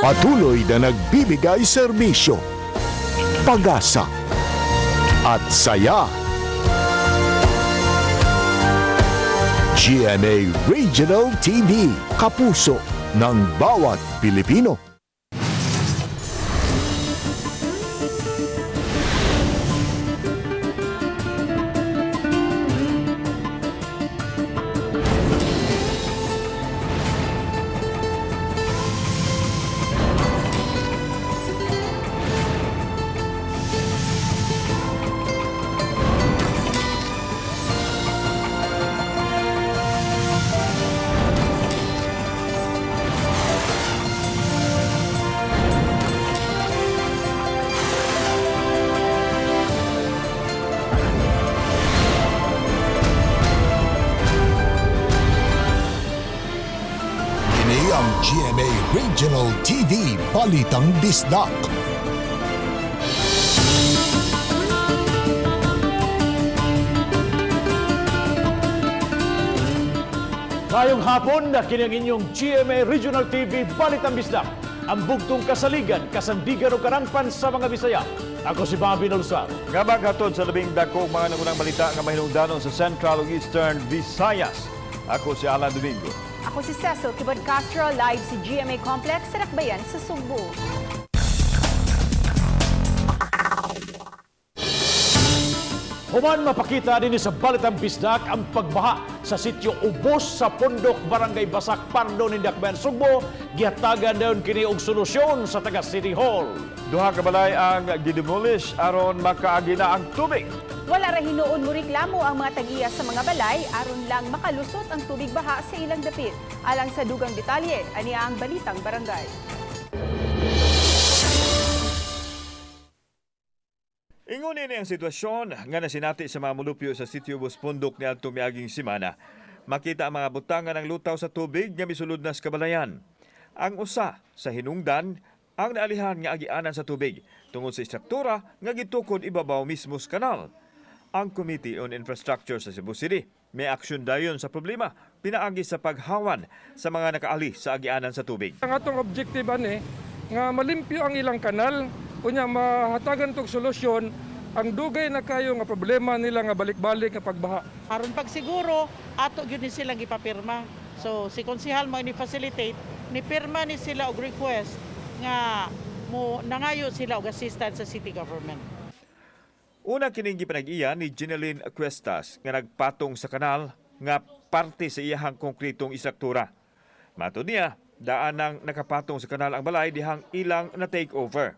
Patuloy na nagbibigay serbisyo, pag-asa at saya. GMA Regional TV, kapuso ng bawat Pilipino. Kini ang GMA Regional TV Balitang Bisdak. Ngayong hapon na kini ang inyong GMA Regional TV Balitang Bisdak. Ang bugtong kasaligan, kasandigan o karangpan sa mga Bisaya. Ako si Bobby Nolsar. Nga maghatod sa labing dako mga nangunang balita nga mahinungdanon sa Central ug Eastern Visayas. Ako si Alan Domingo. Ako si Cecil Kibod Castro, live sa GMA Complex sa Dakbayan sa Sugbo. Human mapakita din sa Balitang Bisdak ang pagbaha sa sitio Ubos sa Pundok, Barangay Basak, Pardo, Dakbayan, Sugbo. Gihatagan dayon kini og solusyon sa taga City Hall. Duha ka balay ang gidemolish aron makaagi na ang tubig. Wala ra hinuon mo reklamo ang mga tag-iya sa mga balay aron lang makalusot ang tubig baha sa ilang dapit. Alang sa dugang detalye, aniya ang Balitang Barangay. Ingon ini ang sitwasyon nga nasinati sa mga mulupyo sa sitio Ubos Pundok niadtong miaging semana. Makita ang mga butangan ng lutaw sa tubig nga misulod na sa kabalayan. Ang usa sa hinungdan ang naalihan nga agianan sa tubig tungod sa istruktura nga gitukod ibabaw mismo sa kanal. Ang Committee on Infrastructure sa Cebu City may aksyon dayon sa problema pinaagi sa paghawan sa mga nakaali sa agianan sa tubig. Ang atong objective ani nga malimpyo ang ilang kanal, unya mahatagan tog solusyon ang dugay na kayo nga problema nila nga balik-balik nga pagbaha. Aron pagsiguro ato gyud ni silang gipapirma. So si konsehal mo ni facilitate ni pirma ni sila og request nga mo nangayo sila og assistance sa city government. Una kining gipanag-iya ni Jeneline Cuestas nga nagpatong sa kanal nga parte sa iyahang konkretong istruktura. Matod niya, daan nang nakapatong sa kanal ang balay dihang ilang na take over.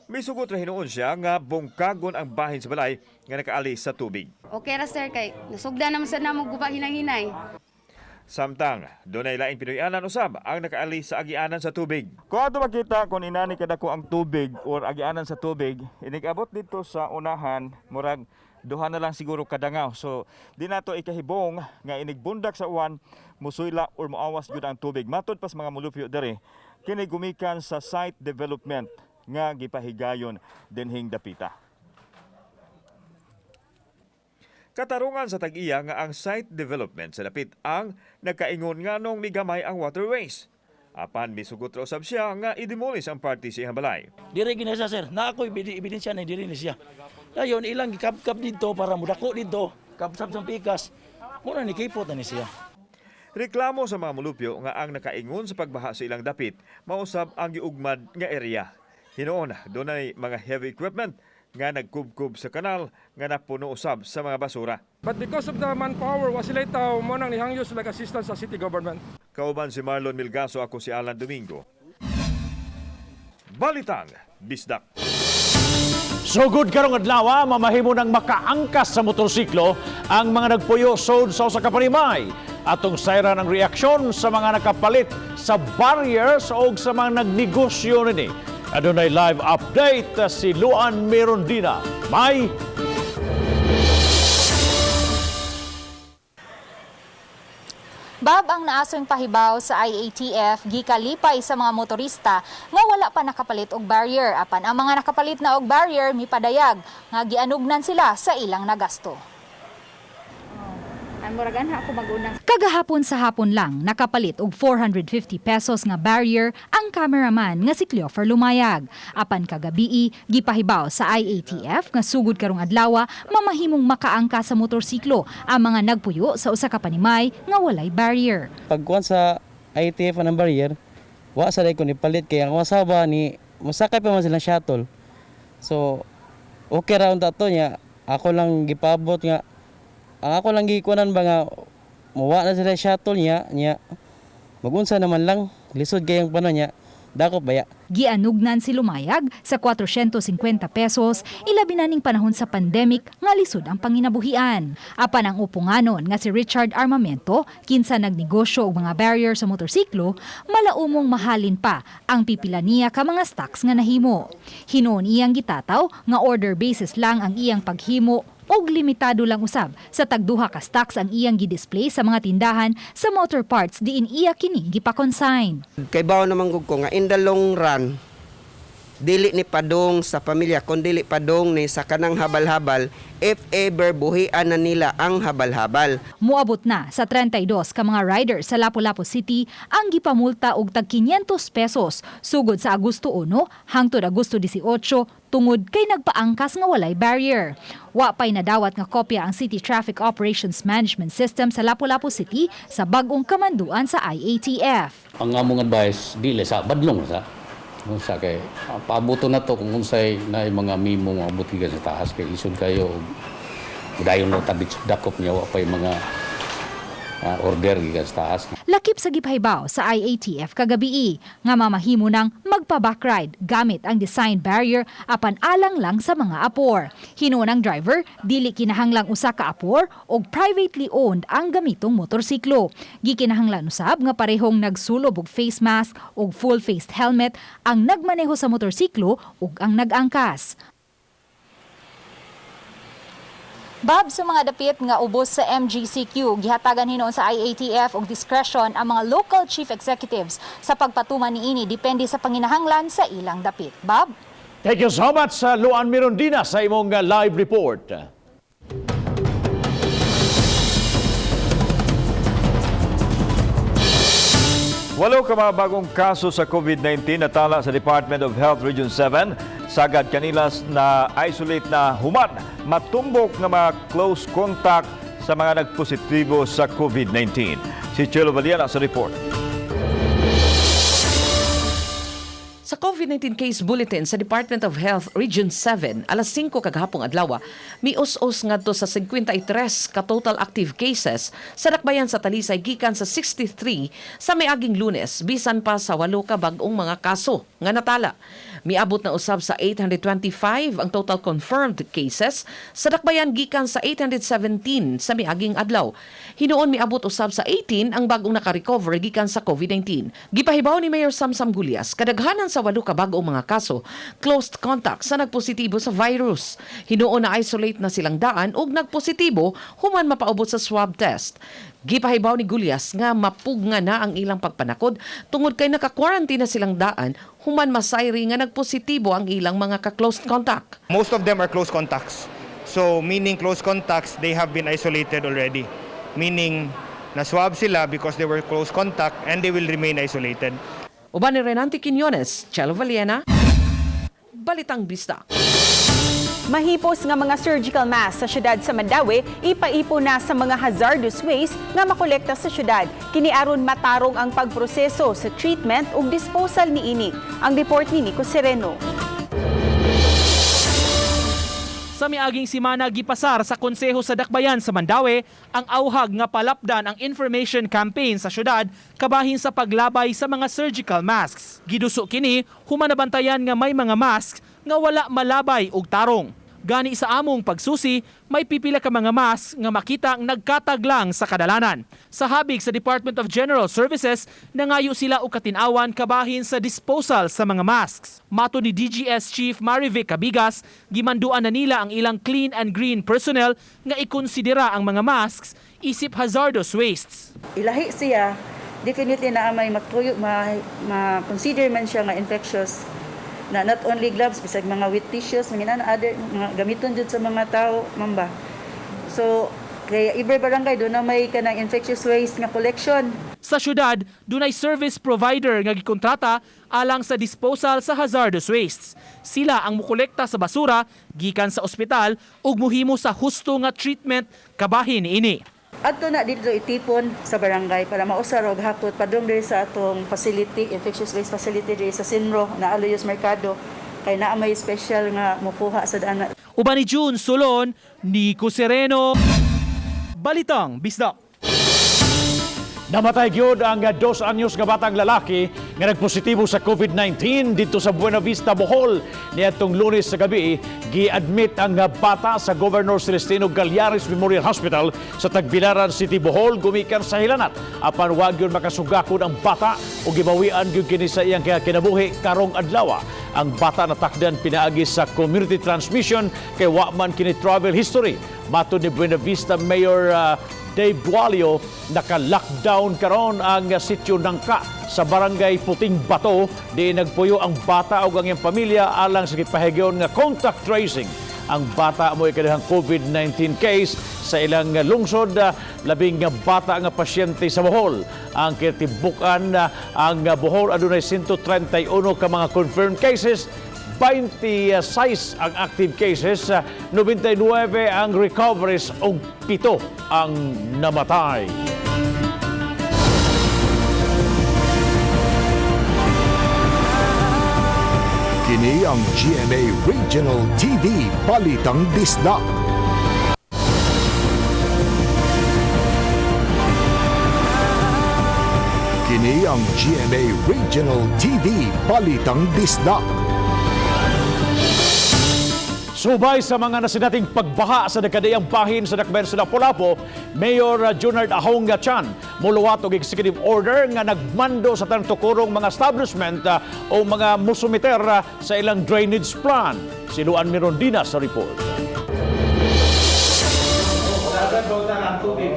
Misugot ra hinuon siya nga bungkagon ang bahin sa balay nga nakaali sa tubig. Okay ra sir kay nasugda naman sa namo guba hinay-hinay. Samtang, dunay laing Pinoy-anan usab ang nakaali sa agianan sa tubig. Kung ato makita kung inani kadako ang tubig or agianan sa tubig, inikabot dito sa unahan, murag duha na lang siguro kadangaw. So, di nato ikahibong nga inigbundak sa uwan, musuyla or moawas gyud ang tubig. Matod pas mga mulupyo diri, kini gumikan sa site development nga gipahigayon dinhing dapita. Katarungan sa tag-iya nga ang site development sa dapit ang nagkaingon nga nung migamay ang waterways. Apan misugot ra usab siya nga i-demolish ang party sa iyang balay. Dire gina siya sir. Na ako ebidensya na diri ni siya. Dayon ilang gikabkab didto para mudako didto, kabsab sa pikas. Muna ni kipot na ni siya. Reklamo sa mga mulupyo nga ang nakaingon sa pagbaha sa ilang dapit mausab ang giugmad nga area. Hinuon, dunay mga heavy equipment nga nagkubkob sa kanal nga napuno usab sa mga basura. But because of the manpower, wa sila tawo mo nang nihangyo sila og assistance sa city government. Kauban si Marlon Milgaso, ako si Alan Domingo. Balitang Bisdak. Sugod karong adlaw, mamahimo ng makaangkas sa motorsiklo ang mga nagpuyo sod sa usa ka panimay. Atong sayran ang reaksyon sa mga nakapalit sa barriers o sa mga nagnegosyo nini. Adunay live update si Luan Mirondina. May Bab ang naasong pahibaw sa IATF gikalipay sa mga motorista nga wala pa nakapalit og barrier apan ang mga nakapalit na og barrier mipadayag nga gianugnan sila sa ilang nagasto. Murag anha ako mag-una. Kagahapon sa hapon lang nakapalit og 450 pesos nga barrier ang cameraman nga si Cleofer Lumayag. Apan kagabii gipahibaw sa IATF nga sugod karong adlaw mamahimong makaangka sa motorsiklo ang mga nagpuyo sa usa ka panimay nga walay barrier. Pagkuan sa ITF ng barrier, wa sa ko ni palit kay ang asawa ni mosakay pa man silang shuttle. So okay ra unta to niya. Ako lang gipabot nga ang ako lang gikuanan ba nga muwa na sila shuttle niya niya magunsa naman lang lisod kayong panon niya dakop baya. Gianugnan si Lumayag sa 450 pesos, ilabi na ning panahon sa pandemic nga lisod ang panginabuhian. Apan ang uponganon nga si Richard Armamento, kinsa nagnegosyo og mga barrier sa motorsiklo, malaumong mahalin pa ang pipila niya ka mga stocks nga nahimo. Hinuon iyang gitataw nga order basis lang ang iyang paghimo og limitado lang usab sa tagduha ka stocks ang iyang gidisplay sa mga tindahan sa motor parts diin iya kini gipa-consign. Kay bawo naman gud ko nga in the long run dili ni padong sa pamilya kun dili padong ni sa kanang habal-habal if ever buhian na nila ang habal-habal. Muabot na sa 32 ka mga rider sa Lapu-Lapu City ang gipamulta og tag 500 pesos sugod sa Agosto 1 hangtod Agosto 18 tungod kay nagpaangkas nga walay barrier. Wa pay nadawat nga kopya ang City Traffic Operations Management System sa Lapu-Lapu City sa bag-ong kamanduan sa IATF. Ang among advice dili sa badlong sa unsa kay paabuto na to kung unsay na mga mimo nga abot gikan sa taas kay isod kayo og dayon na tabit sa dakop niya wa pay mga order gikan sa taas. Lakip sa gipahibaw sa IATF kagabii nga mamahimo nang magpa-backride gamit ang design barrier apan alang lang sa mga apor. Hinuon ang driver, dili kinahanglang usa ka apor og privately owned ang gamitong motorsiklo. Gikinahanglan usab nga parehong nagsulob og face mask og full-faced helmet ang nagmaneho sa motorsiklo ug ang nag-angkas. Bob, sa mga dapit nga ubos sa MGCQ, gihatagan hinuon sa IATF og discretion ang mga local chief executives sa pagpatuman niini depende sa panginahanglan sa ilang dapit. Bob? Thank you so much sa Luan Mirondina sa imong live report. Walo ka mga bagong kaso sa COVID-19 natala sa Department of Health Region 7. Sagad kanila na isolate na human matumbok nga mga close contact sa mga nagpositibo sa COVID-19. Si Chelo Valiana sa report. Sa COVID-19 case bulletin sa Department of Health Region 7, alas 5 kagahapong adlaw, mius-us ngadto sa 53 ka total active cases sa dakbayan sa Talisay gikan sa 63 sa miaging Lunes, bisan pa sa 8 ka bag-ong mga kaso nga natala. Miabot na usab sa 825 ang total confirmed cases sa dakbayan gikan sa 817 sa miaging adlaw. Hinuon miabot usab sa 18 ang bagong naka-recover gikan sa COVID-19. Gipahibaw ni Mayor Samsam Gullas, kadaghanan sa 8 ka bag-ong mga kaso, closed contact sa nagpositibo sa virus. Hinuon na isolate na silang daan ug nagpositibo human mapaubot sa swab test. Gipahibaw ni Gullas nga mapugna na ang ilang pagpanakod tungod kay naka-quarantine na silang daan human masayri nga nagpositibo ang ilang mga ka-closed contact. Most of them are close contacts. So meaning close contacts, they have been isolated already. Meaning na-swab sila because they were close contact and they will remain isolated. Uban ni Renante Quiñones, Chelo Valiena, Balitang Bisdak. Mahipos nga mga surgical mask sa syudad sa Mandaue ipaipo na sa mga hazardous waste nga makolekta sa syudad. Kini aron matarong ang pagproseso sa treatment ug disposal niini. Ang report ni Nico Sereno. Sa miaging simana gipasar sa Konseho sa Dakbayan sa Mandaue ang auhag nga palapdan ang information campaign sa syudad kabahin sa paglabay sa mga surgical masks. Giduso kini human nabantayan nga may mga masks nga wala malabay og tarong. Gani sa among pagsusi, may pipila ka mga masks nga makita ang nagkataglang sa kadalanan. Sa habig sa Department of General Services, nangayo sila og katinawan kabahin sa disposal sa mga masks. Mato ni DGS Chief Marivic Cabigas, gimanduan na nila ang ilang clean and green personnel nga ikonsidera ang mga masks isip hazardous wastes. Ilahi siya, definitely na may magtuyo, ma-consider man siya nga infectious na not only gloves bisag mga wet tissues mga other mga gamiton jud sa mga tao mamba. So Kay every barangay do na may kanang infectious waste nga collection. Sa syudad, dunay service provider nga gikontrata alang sa disposal sa hazardous wastes. Sila ang mukolekta sa basura gikan sa ospital ug muhimo sa husto nga treatment kabahin niini. Adto na dito itipon sa barangay para mausar og hakot padung diri sa atong facility, infectious waste facility diri sa Sinro na Aloyos Mercado, kay naa may special nga mukuha sa daan. Uban ni June Solon, Nico Sereno, Balitang Bisdak. Namatay gyud ang 2 anyos nga batang lalaki nga nagpositibo sa COVID-19 dito sa Buena Vista, Bohol. Niadtong Lunes sa gabi, gi-admit ang bata sa Governor Celestino Gallares Memorial Hospital sa Tagbilaran City, Bohol, gumikan sa hilanat. Apan wa gyud makasugakod ang bata ug gibawian gyud kini sa iyang kinabuhi karong adlaw. Ang bata natakdan pinaagi sa community transmission kay wa man kini travel history. Matod ni Buena Vista Mayor Dave Dualio, naka-lockdown karon ang sitio Nangka sa barangay Puting Bato di nagpuyo ang bata ug ang iyang pamilya alang sa gipahigyon nga contact tracing. Ang bata mo ikadahang COVID-19 case sa ilang lungsod, labing nga bata nga pasyente sa Bohol. Ang kitibukan, ang Bohol adunay 131 ka mga confirmed cases, 26 ang active cases, 99 ang recoveries ug 7 ang namatay. Kini ang GMA Regional TV Balitang Bisdak. Kini ang GMA Regional TV Balitang Bisdak. Subay sa mga nasinating pagbaha sa nagkadaiyang bahin sa dakbayan sa Lapu-Lapu, Mayor Junard Ahong Chan muluwat og executive order nga nagmando sa tanang tukurong mga establishment o mga musumiter sa ilang drainage plan. Si Luan Mirondina sa report.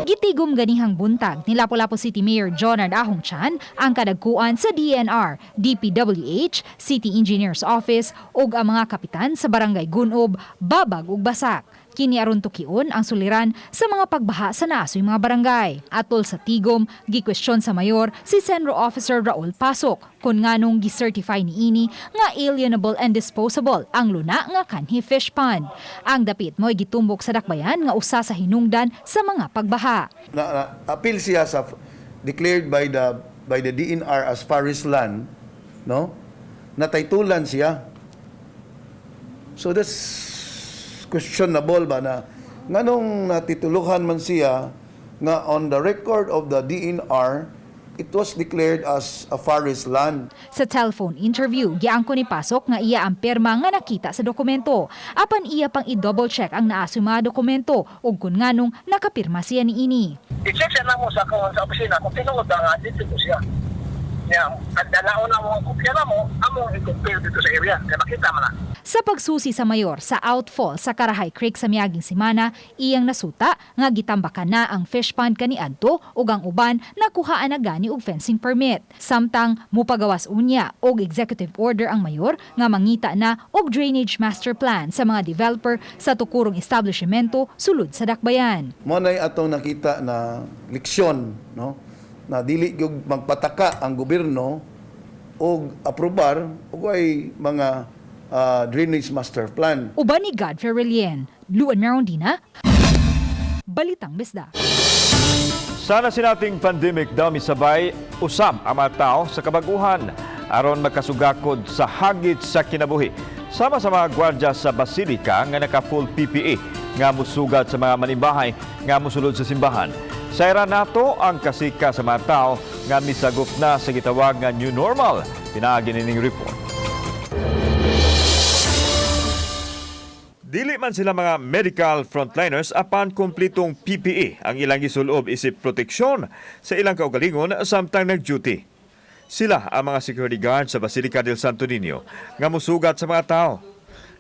Gitigom ganihang buntag ni Lapu-Lapu City Mayor Jonard Ahong Chan ang kadagkuan sa DENR, DPWH, City Engineers Office ug ang mga kapitan sa Barangay Gunob, Babag ug Basak. Kini aron tukion ang suliran sa mga pagbaha sa naasoy mga barangay. Atol sa tigom, gikwestiyon sa mayor si CENRO Officer Raul Pasok kung nganong gi-certify niini nga alienable and disposable ang luna nga kanhi fish pond. Ang dapit mo'y gitumbok sa dakbayan nga usa sa hinungdan sa mga pagbaha. Na appeal siya sa declared by the DENR as forest land, no? Nataytulan siya. So that's questionable ba na nganong natituluhan man siya nga on the record of the DENR it was declared as a forest land. Sa telephone interview, giangko ni Pasok nga iya ang perma nga nakita sa dokumento. Apan iya pang i-double check ang naasoy mga dokumento ug kun nganong nakapirma siya niini. I-check siya namo sa opisina kung tinuod ba nga dito ko siya. Nya, at dalaon na mo ang kopya na mo, among i-compare dito sa area. Kaya makita man na. Sa pagsusi sa mayor sa outfall sa Karahay Creek sa miaging semana, iyang nasuta nga gitambakan na ang fish pond kaniadto ug ang uban nakuhaan na gani og fencing permit. Samtang mupagawas unya og executive order ang mayor nga mangita na og drainage master plan sa mga developer sa tukurong establishmento sulod sa dakbayan. Mo nay atong nakita na leksyon, no? Na dili gyud magpataka ang gobyerno og aprobar og ay mga drainage master plan. Uban ni Godfrey Relien, Luan Merondina, Balitang Bisdak. Sa nasinating pandemic daw misabay usab ang mga tao sa kabaguhan aron makasugakod sa hagit sa kinabuhi. Sama sa mga gwardya sa Basilika nga naka full PPE nga musugat sa mga manimbahay nga musulod sa simbahan. Sayran nato ang kasika sa mga tao nga misagop na sa gitawag nga new normal. Pinaagi nining report. Dili man sila mga medical frontliners apan kumplitong PPE ang ilang gisulob isip proteksyon sa ilang kaugalingon samtang nag-duty. Sila ang mga security guard sa Basilica del Santo Niño nga musugat sa mga tao.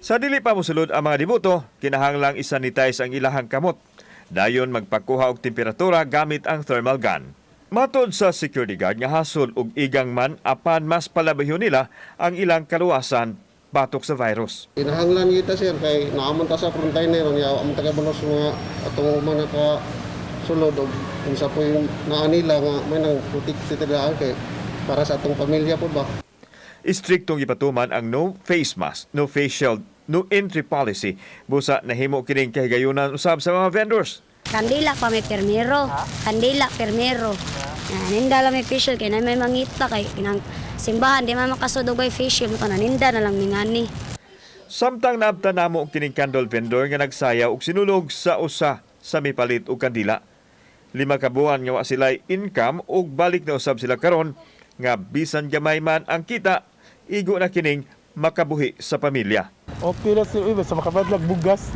Sa dili pa mosulod ang mga deboto, kinahanglang isanitize ang ilahang kamot. Dayon magpakuha og temperatura gamit ang thermal gun. Matod sa security guard nga hasol og igang man apan mas palabayon nila ang ilang kaluwasan batok sa virus. Kinahanglan kita, sir, kay naa man ta sa frontliner, nya wa man ta kabalo sa mga atong mga ka sulod og unsa po yung naa nila nga may nang protect kay para sa atong pamilya po ba. Istriktong ipatuman ang no face mask, no face shield, no entry policy. Busa nahimo kining kahigayunan usab sa mga vendors. Kandila pa may permero. Kandila permero. Naninda lang may facial kay na may mangita kay kinang simbahan di man makasud og facial mo naninda na lang mingani. Samtang naabtan namo og kining candle vendor nga nagsaya og sinulog sa usa sa mipalit og kandila. 5 ka buwan nga wa sila'y income ug balik na usab sila karon nga bisan gamay man ang kita, igo na kining makabuhi sa pamilya. Okay na sir, uy, basta makapadlag bugas.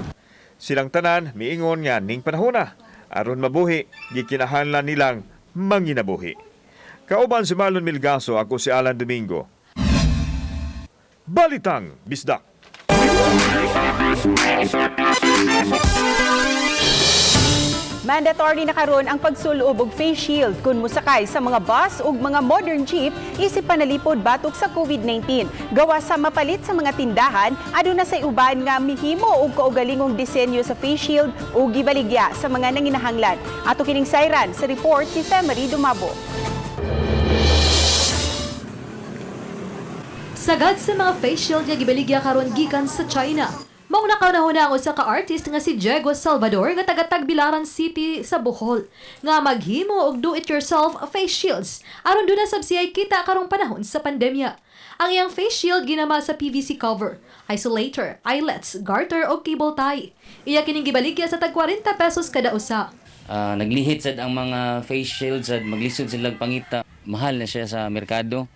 Silang tanan miingon nga ning panahona aron mabuhi gikinahanglan nilang manginabuhi. Kauban si Marlon Milgaso, ako si Alan Domingo. Balitang Bisdak. Mandatory na karon ang pagsulob og face shield kung mosakay sa mga bus ug mga modern jeep isip panalipod batok sa COVID-19. Gawa sa mapalit sa mga tindahan, aduna say uban nga mihimo og kaugalingong disenyo sa face shield ug gibaligya sa mga nanginahanglan. Ato kining sayran sa report ni Femery Dumabo. Sagad sa mga face shield nga gibaligya karon gikan sa China. Mao na kauna-una ang usa ka artist nga si Diego Salvador nga taga Tagbilaran City sa Bohol nga maghimo og do-it-yourself face shields aron duna sab siya'y kita karong panahon sa pandemya. Ang iyang face shield ginama sa PVC cover, isolator, eyelets, garter o cable tie. Iya kining gibaligya sa tag 40 pesos kada usa. Naglihit sad ang mga face shields sad maglisod silang pangita. Mahal na siya sa merkado.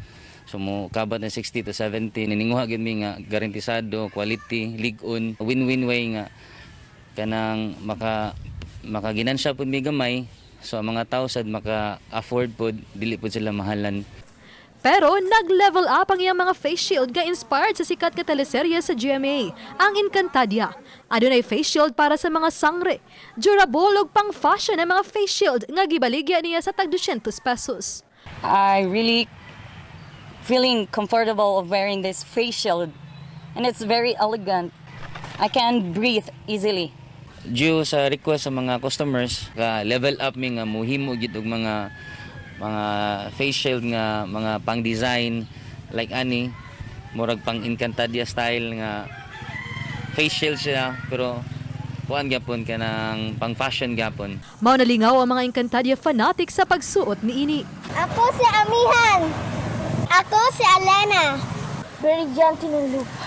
So mo kabat na 60 to 70 nininguha gyud mi nga garantisado, quality, lig-on, win-win way nga kanang makaginansya pud mi gamay. So ang mga tao sad maka-afford pud, dili pud sila mahalan. Pero nag-level up ang iyang mga face shield nga inspired sa sikat nga teleserye sa GMA, ang Encantadia. Adunay face shield para sa mga sangre. Durable ug pang fashion ang mga face shield nga gibaligya niya sa tag 200 pesos. I really feeling comfortable of wearing this face shield and it's very elegant. I can breathe easily. Due sa request sa mga customers, ka level up mi nga muhimo gyud og mga face shield nga mga pang-design like ani murag pang Encantadia style nga face shield siya pero kuan gyapon kanang pang fashion gyapon. Mao nalingaw ang mga Encantadia fanatic sa pagsuot niini. Ako si Amihan. Ako si Alena. Brillante ng lupa.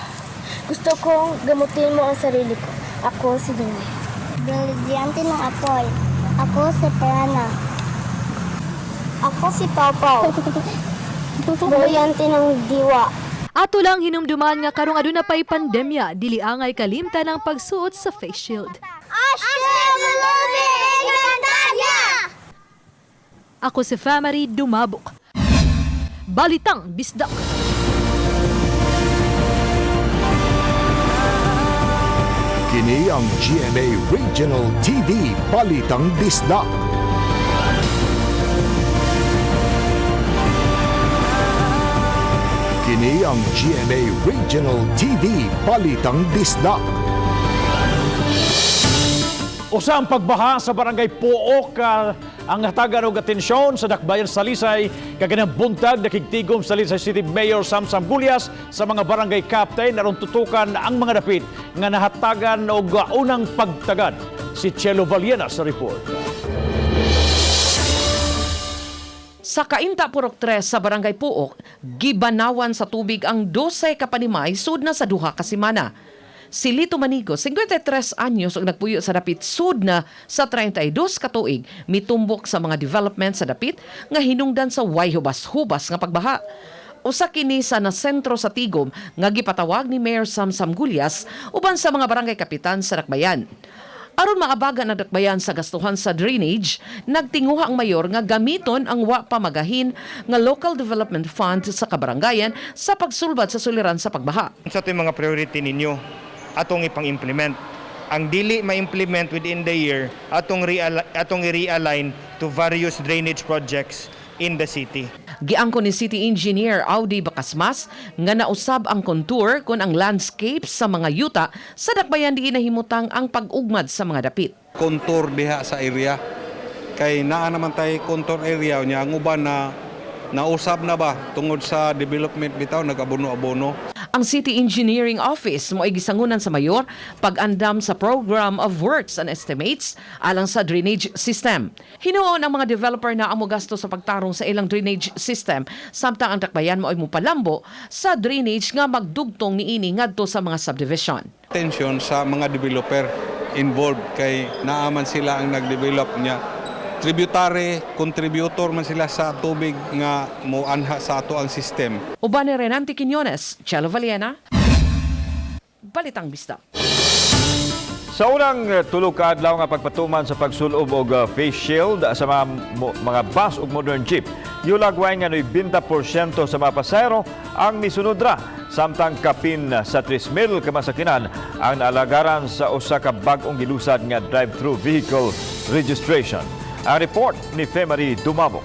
Gusto kong gamutin mo ang sarili ko. Ako si Dune. Brillante ng apoy. Ako si Prana. Ako si Pawpaw. Brillante ng diwa. Ato lang hinumduman nga karong aduna pay pandemya, dili angay kalimtan ang pagsuot sa face shield. Ako si Famary Dumabok. Balitang Bisdak. Kini ang GMA Regional TV Balitang Bisdak. Kini ang GMA Regional TV Balitang Bisdak. Usa ang pagbaha sa barangay Pook ang hatagan og atensyon sa Dakbayan sa Talisay kaganang buntag nakigtigom sa Talisay City Mayor Samsam Gullas sa mga barangay captain aron tutukan ang mga dapit nga nahatagan og unang pagtagad. Si Chelo Valiena sa report. Sa Kainta Purok 3 sa Barangay Pook, gibanawan sa tubig ang 12 ka panimay sud na sa 2 ka semana. Si Lito Manigo, 53 anyos ug nagpuyo sa dapit sud na sa 32 ka tuig, mitumbok sa mga development sa dapit nga hinungdan sa way hubas-hubas nga pagbaha. Usa kini sa nasentro sa Tigom nga gipatawag ni Mayor Samsam Gullas uban sa mga barangay kapitan sa Dakbayan. Aron maabaga ang Dakbayan sa gastuhan sa drainage, nagtinguha ang mayor nga gamiton ang wa pa magahin nga Local Development Fund sa kabarangayan sa pagsulbad sa suliran sa pagbaha. Sa ito yung mga priority ninyo, atong ipang-implement. Ang dili ma-implement within the year, atong i-realign to various drainage projects in the city. Giangko ni City Engineer Audi Bacasmas nga nausab ang contour kon ang landscape sa mga yuta sa Dakbayan diin nahimutang ang pag-ugmad sa mga dapit. Contour diha sa area. Kay naa naman tay contour area nya, ang uban na nausab na ba tungod sa development bitaw, nag-abono-abono. Ang City Engineering Office mo gisangunan sa mayor pag-andam sa program of works and estimates alang sa drainage system. Hinuon ang mga developer na ang mogasto sa pagtarong sa ilang drainage system, samtang ang dakbayan mo ay mupalambo sa drainage nga magdugtong niini ngadto sa mga subdivision. Attention sa mga developer involved kay naaman sila ang nag-develop niya. Tributary, contributor man sila sa tubig nga moanha sa ato ang system. Uban ni Renante Quiñones, Chelo Valiena, Balitang Bisdak. Sa unang tulo ka adlaw nga pagpatuman sa pagsulob og face shield sa mga bus ug modern jeep, yulagway nga 90% sa mga pasahero ang misunod ra, samtang kapin sa 3,000 ka masakinan ang naalagaran sa usa ka bag-ong gilusad nga drive-through vehicle registration. Ang report ni Femary Dumabo.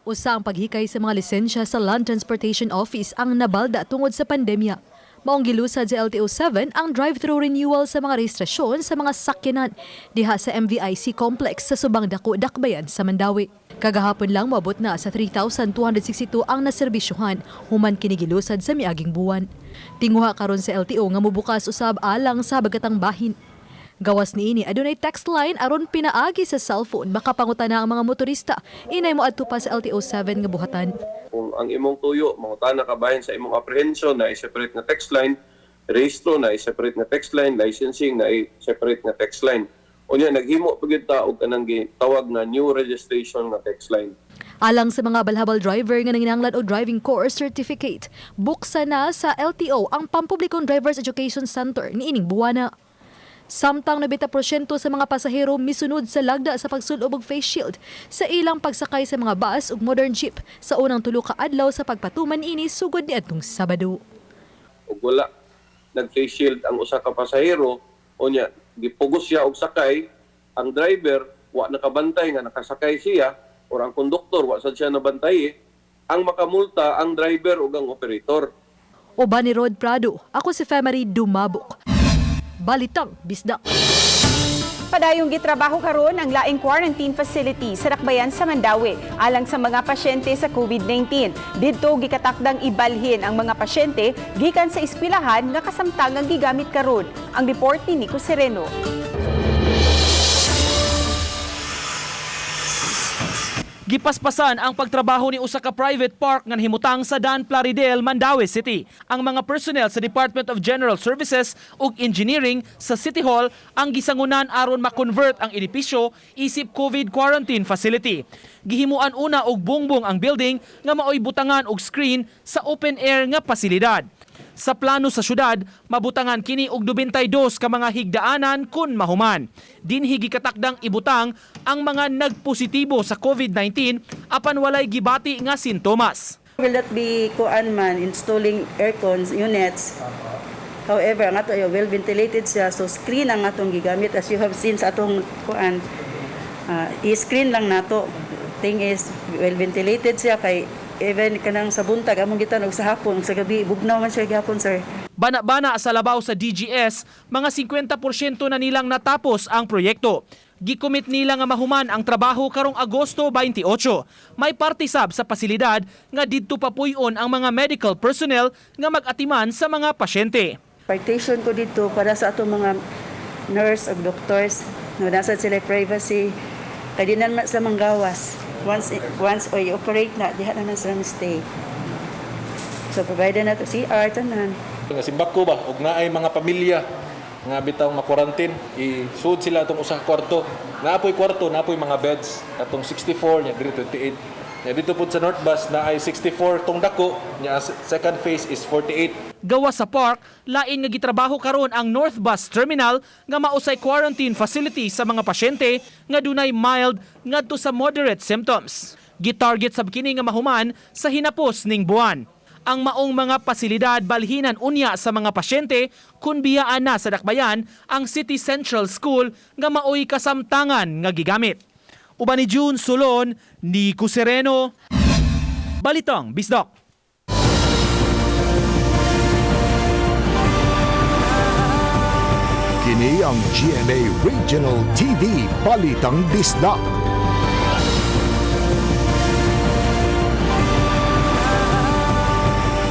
Usa ang paghikay sa mga lisensya sa Land Transportation Office ang nabalda tungod sa pandemya. Maong gilusad sa LTO 7 ang drive-through renewal sa mga rehistrasyon sa mga sakyanan diha sa MVIC complex sa Subang Dako, Dakbayan sa Mandaue. Kagahapon lang, moabot na sa 3,262 ang naserbisyuhan human kini gilusad sa miaging buwan. Tinguha karon sa LTO nga mobukas usab alang sa bagatang bahin. Gawas niini, adunay text line aron pinaagi sa cellphone makapangutana ang mga motorista inay moadto pa sa LTO 7 nga buhatan. Kung ang imong tuyo, mangutana ka bahin sa imong apprehension, na separate na text line, rehistro na separate na text line, licensing na separate na text line. Unya naghimo pa gyud ta og kanang gitawag na new registration nga text line. Alang sa mga balhabal driver nga nanginahanglan og driving course certificate, buksan na sa LTO ang pampublikong Drivers Education Center niining buwana. Samtang 90% sa mga pasahero misunod sa lagda sa pagsulob og face shield sa ilang pagsakay sa mga bus ug modern jeep sa unang tulo ka adlaw sa pagpatuman ini sugod niadtong Sabado. Ug wala nag face shield ang usa ka pasahero, unya gipugos siya og sakay, ang driver wa nakabantay nga nakasakay siya or ang konduktor wa sad siya nabantay, ang makamulta ang driver ug ang operator. Uban ni Rod Prado, ako si Femery Dumabok. Balitang Bisdak. Padayong gitrabaho karon ang laing quarantine facility sa Dakbayan sa Mandaue alang sa mga pasyente sa COVID-19. Didto gikatakdang ibalhin ang mga pasyente gikan sa eskwelahan nga kasamtangang gigamit karon. Ang report ni Nico Sereno. Gipaspasan ang pagtrabaho ni usa ka private park nga nahimutang sa Dan Plaridel, Mandaue City. Ang mga personnel sa Department of General Services ug Engineering sa City Hall ang gisangunan aron ma-convert ang edipisyo isip COVID quarantine facility. Gihimuan una og bungbong ang building nga maoy butangan og screen sa open air nga pasilidad. Sa plano sa syudad, mabutangan kini og 92 ka mga higdaanan kun mahuman. Dinhi gikatakdang ibutang ang mga nagpositibo sa COVID-19 apan walay gibati nga sintomas. Will that be kuan man installing aircons units? However, ang ato ay well ventilated siya, so screen ang atong gigamit, as you have seen sa atong kuan. I-screen lang nato. Thing is well ventilated siya kay even kanang sa buntag among gitan og sa hapon, sa gabi bugnaw man siya gihapon, sir. Bana-bana sa labaw sa DGS, mga 50% na nilang natapos ang proyekto. Gikomit nila nga mahuman ang trabaho karong Agosto 28. May parte sab sa pasilidad nga didto papuy-on ang mga medical personnel nga mag-atiman sa mga pasyente. Partition ko dito para sa atong mga nurse ug doctors no, nasa sila privacy kay di na sa manggawas. Once oy operate na diha na sila stay. So provide na to CR tanan. Nga simbako ba og naay mga pamilya nga bitaw ma-quarantine, isud sila atong usa ka kwarto. Naapoy kwarto, naapoy mga beds atong 64 nya diri 28. Nya dito pud sa North Bus naay 64 tong dako, nya second phase is 48. Gawas sa park, lain nga gitrabaho karon ang North Bus Terminal nga mausay quarantine facility sa mga pasyente nga dunay mild ngadto sa moderate symptoms. Gitarget sab kini nga mahuman sa hinapos ning buwan. Ang maong mga pasilidad balhinan unya sa mga pasyente kun biyaan na sa dakbayan ang City Central School nga maoy kasamtangan nga gigamit. Uban ni June Solon, Nico Sereno, Balitang Bisdak. Kini ang GMA Regional TV Balitang Bisdak.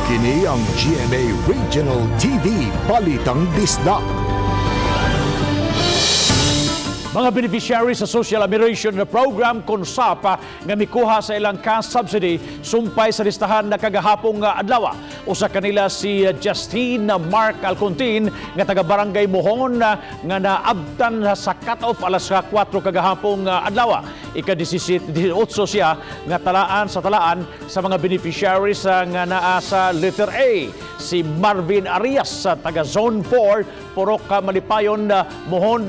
Kini ang GMA Regional TV Balitang Bisdak. Mga beneficiary sa Social Amelioration na Program KONSAP nga mikuha sa ilang cash subsidy sumpay sa listahan na kagahapong adlaw. Usa kanila si Justine Mark Alcontin nga taga Barangay Mohon nga naabtan sa cut-off alas 4 kagahapong adlaw. Ika-18 siya nga talaan sa mga beneficiaries nga naa sa letter A. Si Marvin Arias sa taga Zone 4, Purok Malipayon, Mohon,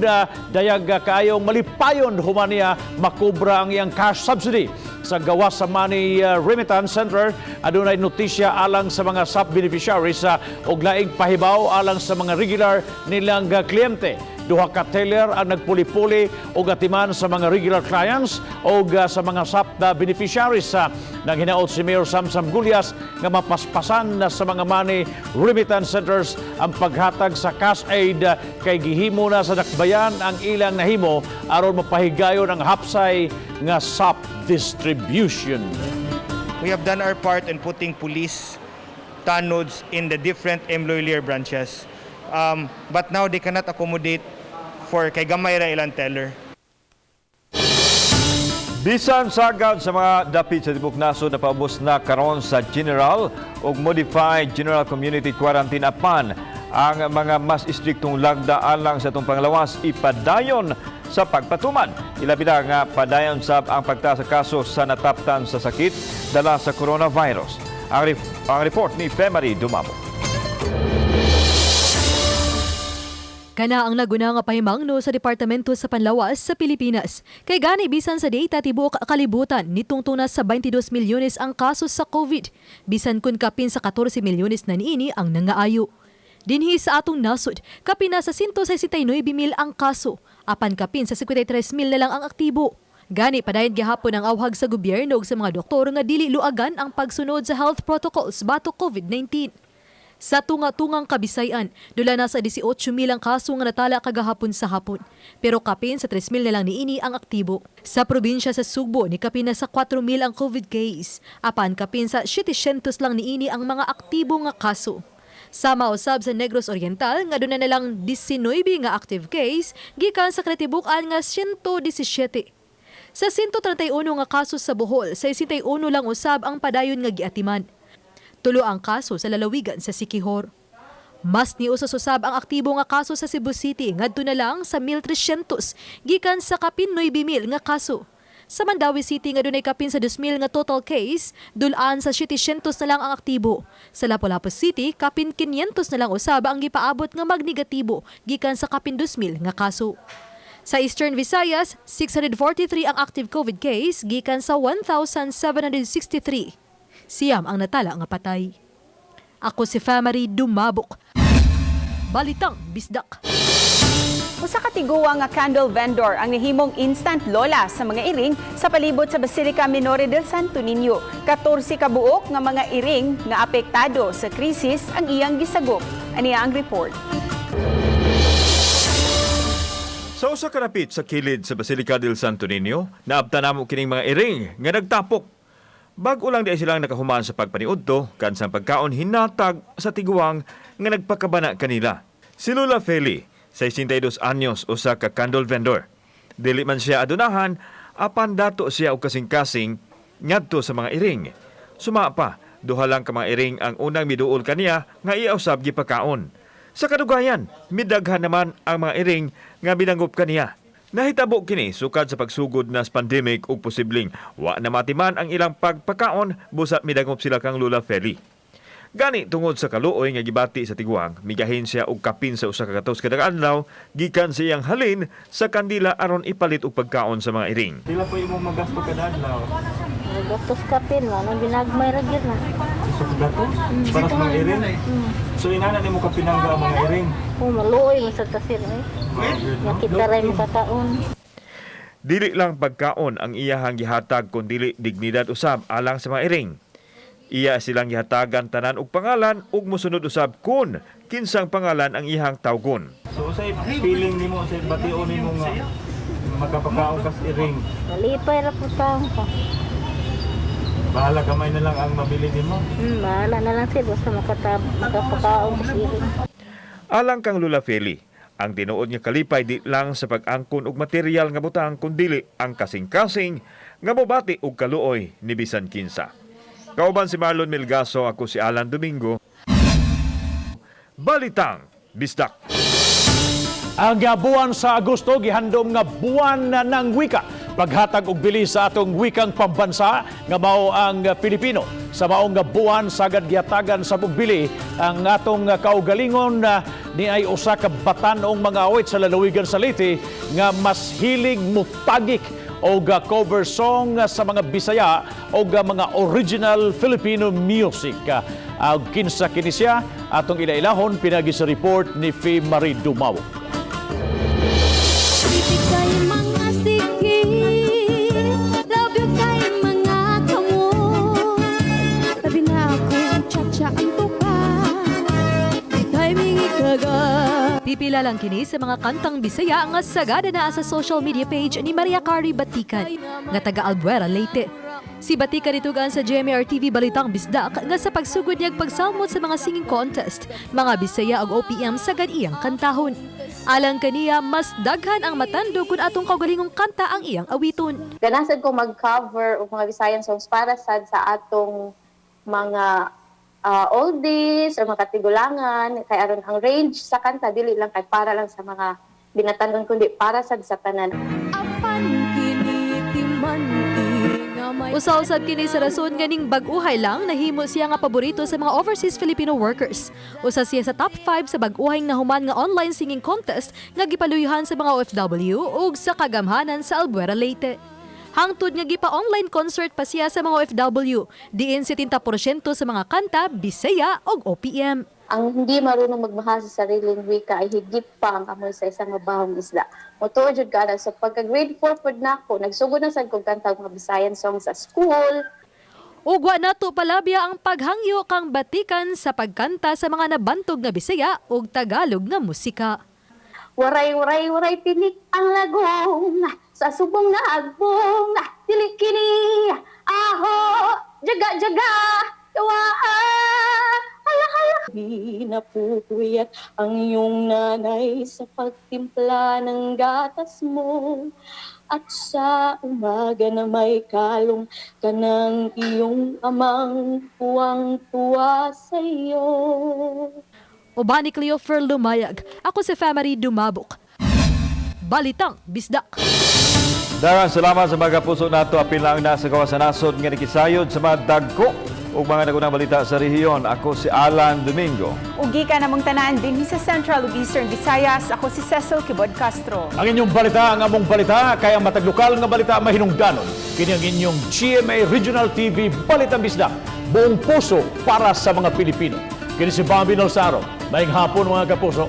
dayag kaayong malipayon humaniya makubra ang iyang cash subsidy. Sa gawas sa Money Remittance Center, adunay notisya alang sa mga sub-beneficiaries og laing pahibaw alang sa mga regular nilang kliyente. Duha ka teller ang nagpuli-puli og atiman sa mga regular clients og sa mga sub-beneficiaries. Naghinaot si Mayor Samsam Gullas nga mapaspasan na sa mga money remittance centers ang paghatag sa cash aid kay gihimo na sa dakbayan ang ilang nahimo aron mapahigayon ang hapsay nga SAP distribution. We have done our part in putting police tanods in the different M. Lhuillier branches. But now they cannot accommodate for kay gamay ra ilang teller. Bisan sagad sa mga dapit sa tibok nasod na paubos na karon sa general ug modified general community quarantine apan ang mga mas istriktong lagda alang sa atong panglawas ipadayon sa pagpatuman. Ilabi na nga padayon sab ang pagtaas sa kaso sa nataptan sa sakit dala sa coronavirus. Ang report ni Femary Dumamo. Kana ang naguna nga pahimangno sa Departamento sa Panlawas sa Pilipinas. Kay gani bisan sa data tibuok kalibutan nitungtong na sa 22 milyones ang kaso sa COVID. Bisan kun kapin sa 14 milyones na niini ang nangaayo. Dinhi sa atong nasod, kapin na sa 169,000 ang kaso, apan kapin sa 53,000 na lang ang aktibo. Gani padayon gihapon ang awhag sa gobyerno ug sa mga doktor nga dili luagan ang pagsunod sa health protocols batok COVID-19. Sa tunga-tungang Kabisayan, dula na sa 18,000 ang kaso nga natala kagahapon sa hapon. Pero kapin sa 3,000 na lang niini ang aktibo. Sa probinsya sa Sugbo, ni kapin na sa 4,000 ang COVID case. Apan kapin sa 700 lang niini ang mga aktibo nga kaso. Sama usab sa Negros Oriental nga duna na lang 19 nga active case gikan sa kratibuk-an nga 117. Sa 131 nga kaso sa Bohol, 61 lang usab ang padayon nga giatiman. Tulo ang kaso sa lalawigan sa Siquijor. Mas niusas usab ang aktibo nga kaso sa Cebu City ngadto na lang sa 1,300 gikan sa kapin 9,000 nga kaso. Sa Mandaue City nga dunay kapin sa 2,000 nga total case, dulaan sa 700 na lang ang aktibo. Sa Lapu-Lapu City, kapin 500 na lang usab ang gipaabot nga magnegatibo gikan sa kapin 2,000 nga kaso. Sa Eastern Visayas, 643 ang active COVID case gikan sa 1,763. Siyam ang natala nga patay. Ako si Famary Dumabok. Balitang Bisdak. Usa ka tiguang nga candle vendor ang nahimong instant lola sa mga iring sa palibot sa Basilica Minore del Santo Niño. 14 ka buok nga mga iring nga apektado sa krisis ang iyang gisagop. Aniya ang report. Sa usa ka dapit sa kilid sa Basilica del Santo Niño, naabtan namo kining mga iring nga nagtapok. Bag-o lang di silang nakahuman sa pagpaniudto, kansang pagkaon hinatag sa tiguang nga nagpakabana kanila. Si Lula Feli, 62 anyos, usa ka candle vendor. Dili man siya adunahan, apan dato siya og kasing-kasing ngadto sa mga iring. Suma pa, duha lang ka mga iring ang unang miduol kaniya nga iausab gipakaon. Sa kadugayan, midaghan naman ang mga iring nga binangup kaniya. Nahitabo kini sukad sa pagsugod na sa pandemic ug posibleng wa na matiman ang ilang pagpakaon busa midangop sila kang Lula Feli. Gani tungod sa kaluoy nga gibati sa tiguang, migahin siya og kapin sa usa ka gatos kada adlaw gikan sa iyang halin sa kandila aron ipalit og pagkaon sa mga iring. Pila po imong magasto kada adlaw? Gatos kapin, wala ginagmay ra gyud na. Sa gatos? Para sa mga iring? So inana nimo kapinangga ang mga iring? Oh, maluoy man sad ta sir eh. Nakita ra mo kakaon. Dili lang pagkaon ang iyahang gihatag kun dili dignidad usab alang sa mga iring. Iya silang gihatagan tanan og pangalan ug mosunod usab kun kinsang pangalan ang iyahang tawgon. So usay feeling nimo, usay bation nimo nga makapakaon kas iring? Malipay ra po taon ko. Bahala gamay na lang ang mabili nimo. Bahala na lang sir basta makapakaon ko sa iring. Alang kang Lula Feli, ang tinuod nga kalipay di lang sa pag-angkon og material nga butang kundili ang kasing-kasing nga mobati og kaluoy ni bisan kinsa. Kauban si Marlon Milgaso, ako si Alan Domingo. Balitang Bisdak. Ang buwan sa Agosto gihandom nga buwan na ng wika. Paghatag og bili sa atong wikang pambansa nga mao ang Pilipino. Sa maong nga buwan sagad gihatagan sa bugbili ang atong kaugalingon ni ay usa ka batan-ong mga awit sa lalawigan sa Leyte nga mas hilig mutagik og cover song sa mga Bisaya o mga original Filipino music. Og kinsa kini siya atong ilailahon pinagi sa report ni Fe Marie Dumawok. Pipi kay mga siki, love you kay mga kamot. Labi na akong cha-cha ang tuka, timing ikaga. Pipila lang kini sa mga kantang Bisaya nga sagada na sa social media page ni Maria Cari Batikan nga taga Albuera, Leyte. Si Batikan itugan sa GMR TV Balitang Bisdak nga sa pagsugod niyag pagsamot sa mga singing contest, mga Bisaya ug OPM sagad iyang kantahon. Alang kaniya, mas daghan ang matando kung atong kaugalingong kanta ang iyang awiton. Ganahan ko mag-cover og mga Visayan songs para sad sa atong mga oldies or mga katigulangan kay aron ang range sa kanta dili lang kay para lang sa mga binatanon kundi para sad sa tanan. Usa-usab kini sa rason nga ning bag-uhay lang nahimo siya nga paborito sa mga overseas Filipino workers. Usa siya sa top 5 sa bag-uhay nahuman nga online singing contest nga gipaluyuhan sa mga OFW ug sa kagamhanan sa Albuera, Leyte. Hangtod nga gipa-online concert pa siya sa mga OFW, diin 70% sa mga kanta Bisaya ug OPM. Ang hindi marunong magmahal sa sariling wika ay higit pa ang amoy sa isang mabahong isda. Motuo jud ka na. So pagka grade 4 pod nako, nagsugod na sad kog kanta og mga Visayan songs sa school. Ug wa nato palabya ang paghangyo kang Batikan sa pagkanta sa mga nabantog nga Bisaya ug Tagalog nga musika. Waray, waray, waray, tinik ang lagong sa subong na agbong, dili kini, aho, jaga, jaga, tuwa, hala, hala. Di napupuyat ang iyong nanay sa pagtimpla ng gatas mo. At sa umaga na may kalong ka ng iyong amang tuwang-tuwa sa iyo. Uban ni Cleofer Lumayag, ako si Famary Dumabok. Balitang Bisdak. Daghang salamat sa mga puso nato, apil na ang nasa gawas sa nasod nga nakisayod sa mga dagko ug mga nagunang balita sa rehiyon. Ako si Alan Domingo. Ugi ka namong tanan dinhi sa Central ug Eastern Visayas. Ako si Cecil Kibod Castro. Ang inyong balita, ang among balita, kaya matag lokal nga balita mahinungdanon. Kini ang inyong GMA Regional TV Balitang Bisdak. Buong puso para sa mga Pilipino. Kini si Bobby Nolsaro. Maayong hapon, mga kapuso.